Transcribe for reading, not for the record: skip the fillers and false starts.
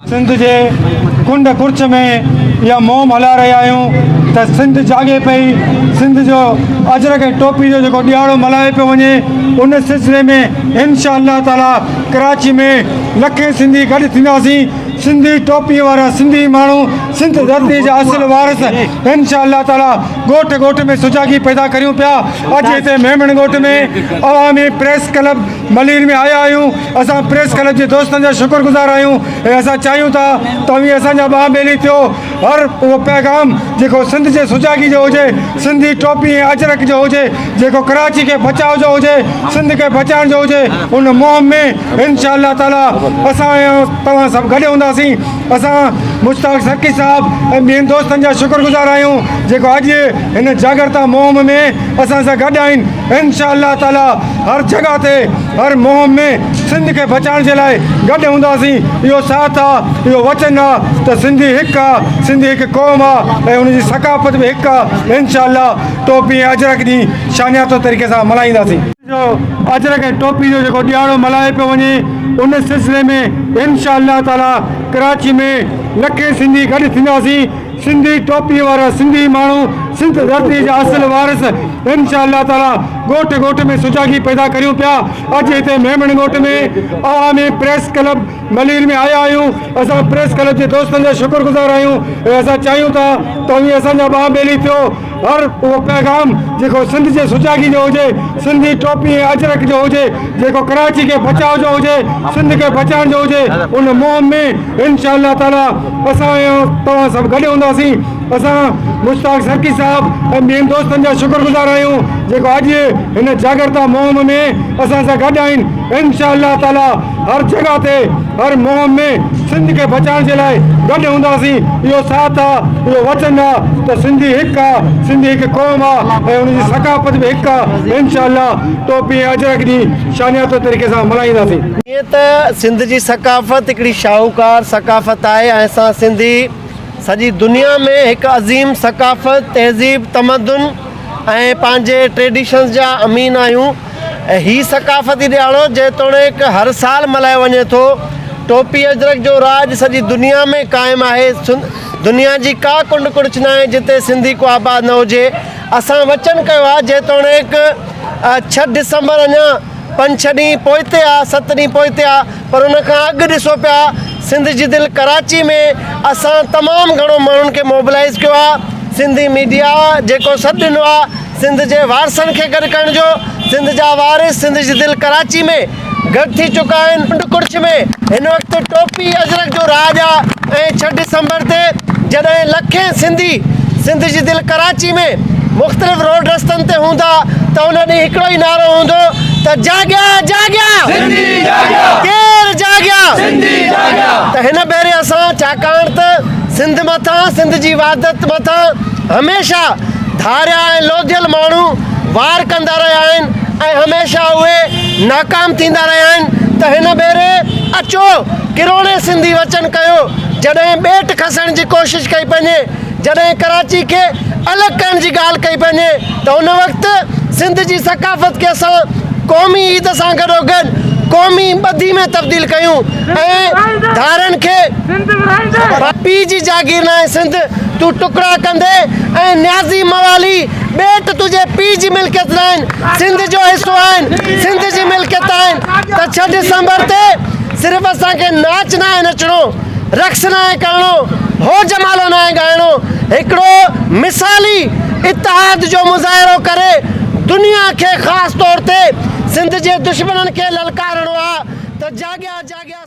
سنڌ جي ڪنڊ ڪڙڇ ۾ اها مهم هلائي رهيا آهيون ته سنڌ جاڳي پئي، سنڌ جو اجرڪ ۽ ٽوپي جو جيڪو ڏهاڙو ملهايو پيو وڃي ان سلسلي ۾ انشاء الله تعالي ڪراچي ۾ لکين سنڌي گڏ ٿينداسين، سنڌي ٽوپي وارا سنڌي ماڻهو سنڌ ڌرتي جا اصل وارث انشاء الله تعالي ڳوٺ ڳوٺ ۾ سجاڳي پيدا ڪريون پيا، اڄ هتي ميمڻ ڳوٺ ۾ عوامي پريس ڪلب ملير ۾ آيا آهيون، اسان پريس ڪلب جي دوستن جا شڪر گذار آهيون ۽ اسان چاهيون ٿا ته اوهين اسان جا ٻانهن ٻيلي ٿيو، هر اهو پيغام جيڪو سنڌ جي سجاڳي جو هجي، سنڌي ٽوپي ۽ اجرڪ جو هجي، جيڪو ڪراچي کي بچاء جو هجي، سنڌ کي بچائڻ جو هجي، ان مهم ۾ انشاء الله تعالي اسان ۽ توهان سڀ گڏ هونداسين. اسان مشتاق سرڪي صاحب ۽ ٻين دوستن جا شڪر گذار آهيون جيڪو اڄ هن جاڳرتا مهم ۾ اسان سان گڏ آهن. انشاء الله تعالي هر جڳهه تي هر مهم ۾ سنڌ کي بچائڻ جي لاء گڏ هونداسين. اهو ساٿ آ، اهو وچن آ ته سنڌي هڪ آ، سنڌي هڪ قوم آ ۽ ان جي ثقافت به هڪ آ. انشاء الله ٽوپي ۽ اجرڪ ڏينهن شانياتو طريقي سان ملهائينداسين. جو اجرڪ ۽ ٽوپي جو جيڪو ڏهاڙو ملهايو پيو وڃي ان سلسلي ۾ انشاء الله تعالي ڪراچي ۾ لکين سنڌي گڏ ٿينداسين. سنڌي ٽوپي وارا سنڌي ماڻهو سنڌ ڌرتي جا اصل وارث انشاء الله تعالي ڳوٺ ڳوٺ ۾ سجاڳي پيدا ڪريون پيا، اڄ هتي ميمڻ ڳوٺ ۾ عوامي پريس ڪلب ملير ۾ آيا آهيون، اسان پريس ڪلب جي دوستن جا شڪر گذار آهيون ۽ اسان چاهيون ٿا ته اوهين اسان جا ٻانهن ٻيلي ٿيو، هر اهو پيغام جيڪو سنڌ جي سجاڳي جو هجي، سنڌي ٽوپي ۽ اجرڪ جو هجي، جيڪو ڪراچي کي بچاء جو هجي، سنڌ کي بچائڻ جو هجي، ان مهم ۾ انشاء الله تعالي اسان ۽ توهان سڀ گڏ هونداسين. اسان مشتاق سرڪي صاحب ۽ ٻين دوستن جا شڪر گذار آهيون جيڪو اڄ هن جاڳرتا مهم ۾ اسان سان گڏ آهن. انشاء الله تعالي هر جڳهه تي هر مهم ۾ سنڌ کي بچائڻ جي لاء گڏ هونداسين. اهو ساٿ آ، اهو وچن آ ته سنڌي هڪ آ، سنڌي هڪ قوم آ ۽ ان جي ثقافت به هڪ آ. انشاء الله ٽوپي ۽ اجرڪ ڏينهن شانياتو طريقي سان ملهائينداسين. جيئن ته سنڌ جي ثقافت هڪڙي شاهوڪار ثقافت آهي ۽ اسان سنڌي سڄي دنيا ۾ هڪ عظيم ثقافت، تهذيب، تمدن ۽ پنهنجي ٽريڊيشنز جا امين آهيون ۽ هي ثقافتي ڏهاڙو جيتوڻيڪ هر سال ملهايو وڃي ٿو، ٽوپي اجرڪ جو راڄ سڄي دنيا ۾ قائم آهي، دنيا جي ڪا ڪنڊ ڪڙڇ ناهي جتي سنڌي ڪو آباد نه هجي، اسان وچن ڪيو آهي جيتوڻيڪ ڇهه ڊسمبر اڃا پنج ڇهه ڏينهن پوئتي آ، ست ڏينهن پوئتي آ، پر ان کان اڳ ڏسو پيا سنڌ جي دل ڪراچي ۾ اسان تمام گهڻو ماڻهن کي موبلائيز ڪيو آ، سنڌي ميڊيا جيڪو سڏ ڏنو آ سنڌ جي وارثن کي گڏ ڪرڻ جو، سنڌ جا وارث سنڌ جي دل ڪراچي ۾ گڏ ٿي چڪا آهن، ڪنڊ ڪڙڇ ۾ هن وقت ٽوپي اجرڪ جو راڄ آ ۽ ڇهه ڊسمبر تي جڏهن لکين سنڌي سنڌ جي دل ڪراچي ۾ مختلف روڊ رستن تي هوندا ته ان ڏينهن هڪڙو ئي نعرو هوندو ته جاڳيا جاڳيا سنڌي جاڳيا ڪير جاڳيا سنڌي جاڳيا ته هن ڀيري اسان ڇاڪاڻ ته سنڌ مٿان سنڌ جي وحدت مٿان هميشه ڌاريا ۽ لوڌيل ماڻهو وار ڪندا رهيا آهن ۽ هميشه اهي ناڪام ٿيندا رهيا آهن ته هن ڀيري اچو ڪروڙين سنڌي وچن ڪيو جڏهن ٻيٽ کسڻ جي ڪوشش ڪئي پڃي جڏهن ڪراچي کي الڳ ڪرڻ جي ڳالهه ڪئي پڃي ته ان وقت سنڌ جي ثقافت کي اسان قومي عيد سان گڏوگڏ قومي ٻڌي ۾ تبديل ڪيون ۽ ڌارين کي پيء جي جاگير ناهي سنڌ تون ٽڪڙا ڪندي ۽ نيازي موالي ٻيٽ تنهنجي پيء جي ملڪيت ناهن سنڌ جو حصو آهن سنڌ جي ملڪيت آهن ته ڇهه ڊسمبر تي صرف اسان کي ناچ ناهي نچڻو، رقص ناهي ڪرڻو، هو جمالو ناهي ڳائڻو، هڪڙو مثالي اتحاد جو مظاهرو ڪري دنيا کي خاص طور تي سنڌ جي دشمنن کي للڪارڻو آ ته جاڳيا جاڳيا.